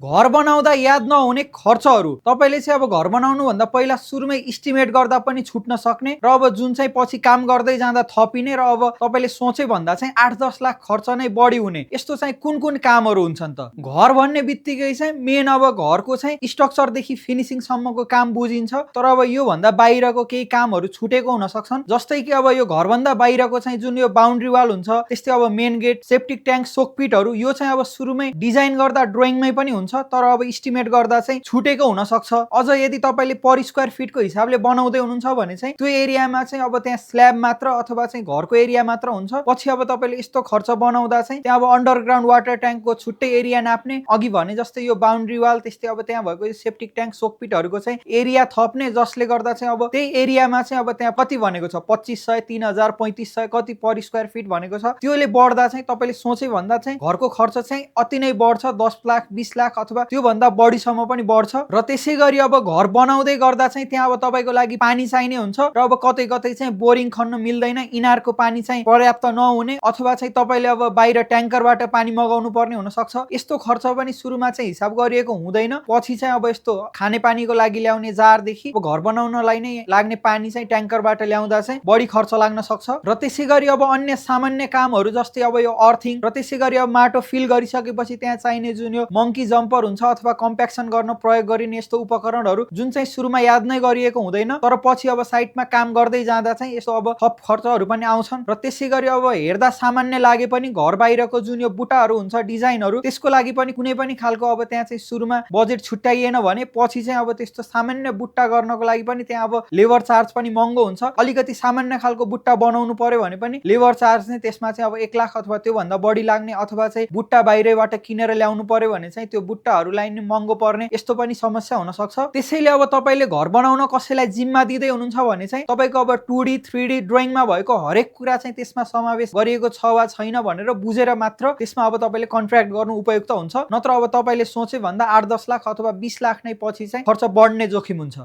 घर बनाउँदा याद नहुने खर्चहरू तपाईले चाहिँ अब घर बनाउनु भन्दा पहिला सुरुमै इस्टिमेट गर्दा पनि छुट्न सक्ने र अब जुन चाहिँ पछि काम गर्दै जाँदा थपिने र अब तपाईले सोचे भन्दा चाहिँ 8-10 लाख खर्च नै बढी हुने यस्तो चाहिँ कुन कुन कामहरू हुन्छन् त। घर भन्ने बित्तिकै चाहिँ मेन अब घरको चाहिँ स्ट्रक्चर देखि फिनिशिङ सम्मको काम बुझिन्छ, तर अब यो भन्दा बाहिरको केही कामहरू छुटेको हुन सक्छन्। जस्तै कि अब यो घर भन्दा बाहिरको चाहिँ जुन यो बाउन्ड्री वाल हुन्छ, त्यस्तै अब मेन गेट, सेप्टिक ट्याङ्क, सोकपिटहरू यो चाहिँ अब सुरुमै डिजाइन गर्दा ड्रइङमै पनि हुन्छ, तर अब इस्टिमेट गर्दा चाहिँ छुटेको हुन सक्छ। अझ यदि तपाईले पर स्क्वायर फिटको हिसाबले बनाउँदै हुनुहुन्छ भने चाहिँ त्यो एरियामा चाहिँ अब त्यहाँ स्ल्याब मात्र अथवा चाहिँ घरको एरिया मात्र हुन्छ। पछि अब तपाईले यस्तो खर्च बनाउँदा चाहिँ त्यहाँ अब अन्डरग्राउन्ड वाटर ट्याङ्कको छुट्टै एरिया नाप्ने, अघि भने जस्तै यो बाउन्ड्री वाल, त्यस्तै अब त्यहाँ भएको सेप्टिक ट्याङ्क, सोकपिटहरूको चाहिँ एरिया थप्ने, जसले गर्दा चाहिँ अब त्यही एरियामा चाहिँ अब त्यहाँ कति भनेको छ 2500, 3000, 3500 कति पर स्क्वायर फिट भनेको छ, त्योले बढ्दा चाहिँ तपाईले सोचे भन्दा चाहिँ घरको खर्च चाहिँ अति नै बढ्छ। 10 लाख 20 लाख अथवा त्यो भन्दा बढीसम्म पनि बढ्छ। र त्यसै गरी अब घर बनाउँदै गर्दा चाहिँ त्यहाँ अब तपाईको लागि पानी चाहिने हुन्छ र अब कतै कतै चाहिँ बोरिङ खन्न मिल्दैन, इनारको पानी चाहिँ पर्याप्त नहुने, अथवा चाहिँ तपाईले अब बाहिर ट्याङ्करबाट पानी मगाउनु पर्ने हुन सक्छ। यस्तो खर्च पनि सुरुमा चाहिँ हिसाब गरिएको हुँदैन। पछि चाहिँ अब यस्तो खाने पानीको लागि ल्याउने जारदेखि घर बनाउनलाई नै लाग्ने पानी चाहिँ ट्याङ्करबाट ल्याउँदा चाहिँ बढी खर्च लाग्न सक्छ। र त्यसै गरी अब अन्य सामान्य कामहरू जस्तै अब यो अर्थिङ, र त्यसै गरी अब माटो फिल गरिसकेपछि त्यहाँ चाहिने जुन यो मंकी जम्पर हुन्छ अथवा कम्प्याक्सन गर्न प्रयोग गरिने यस्तो उपकरणहरू जुन चाहिँ सुरुमा याद नै गरिएको हुँदैन, तर पछि अब साइटमा काम गर्दै जाँदा चाहिँ यस्तो अब थप खर्चहरू पनि आउँछन्। र त्यसै गरी अब हेर्दा सामान्य लागे पनि घर बाहिरको जुन यो बुट्टाहरू हुन्छ, डिजाइनहरू, त्यसको लागि पनि कुनै पनि खालको अब त्यहाँ चाहिँ सुरुमा बजेट छुट्याइएन भने पछि चाहिँ अब त्यस्तो सामान्य बुट्टा गर्नको लागि पनि त्यहाँ अब लेबर चार्ज पनि महँगो हुन्छ। अलिकति सामान्य खालको बुट्टा बनाउनु पर्यो भने पनि लेबर चार्ज नै त्यसमा चाहिँ अब 1 लाख अथवा त्यो भन्दा बढी लाग्ने, अथवा चाहिँ बुट्टा बाहिरबाट किनेर ल्याउनु पर्यो भने चाहिँ त्यो बुट्टाहरूलाई नि महँगो पर्ने, यस्तो पनि समस्या हुन सक्छ। त्यसैले अब तपाईले घर बनाउन कसैलाई जिम्मा दिँदै हुनुहुन्छ भने चाहिँ तपाईको अब 2D 3D ड्रइङमा भएको हरेक कुरा चाहिँ त्यसमा समावेश गरिएको छ वा छैन भनेर बुझेर मात्र त्यसमा अब तपाईले कन्ट्र्याक्ट गर्नु उपयुक्त हुन्छ। नत्र अब तपाईले सोचे भन्दा 8-10 लाख अथवा 20 लाख नै पछि चाहिँ खर्च बढ्ने जोखिम हुन्छ।